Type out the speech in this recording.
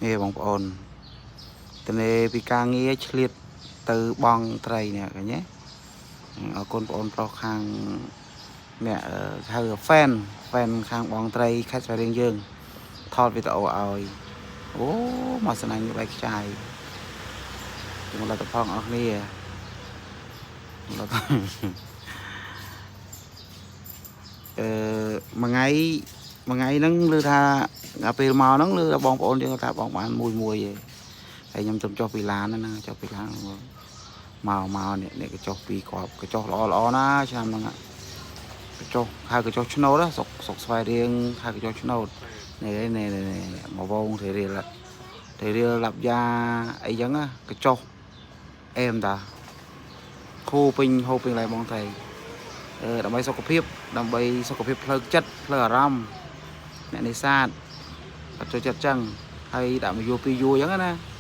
នេះបងប្អូនតនេពីការងារឆ្លៀតទៅបងត្រីនេះឃើញទេអរគុណបងប្អូនប្រុសខាងអ្នកហៅ fan ខាងបងត្រីខេត្តស្វាយរៀងយើងថតវីដេអូឲ្យអូមកស្នាញ់បែកខ្ចាយជំរាបលទ្ធផលអស់គ្នាលទ្ធ អឺមួយថ្ងៃមួយថ្ងៃហ្នឹងឮថាដល់ពេលមកហ្នឹងឮថាបងប្អូនយើងថាបងបានមួយមួយឯងហើយខ្ញុំទៅចុះពីឡានហ្នឹងណាចុះពីឡានមកមកនេះនេះកញ្ចុះពីរគ្រាប់កញ្ចុះល្អល្អណាឆ្នាំហ្នឹងកញ្ចុះហៅកញ្ចុះឆ្នោតស្រុកស្រុកស្វាយរៀងហៅកញ្ចុះឆ្នោតនេះនេះនេះមកវងទេរៀលទេរៀលឡាប់យ៉ាអីចឹងណាកញ្ចុះអេមតាខូពេញហូបពេញឡៃបងត្រី អឺដើម្បីសុខភាពដើម្បីសុខភាពផ្លូវចិត្តផ្លូវអារម្មណ៍អ្នកនេសាទអត់ចូលចិត្តចឹងហើយដាក់មួយយួរពីរយួរចឹងណា។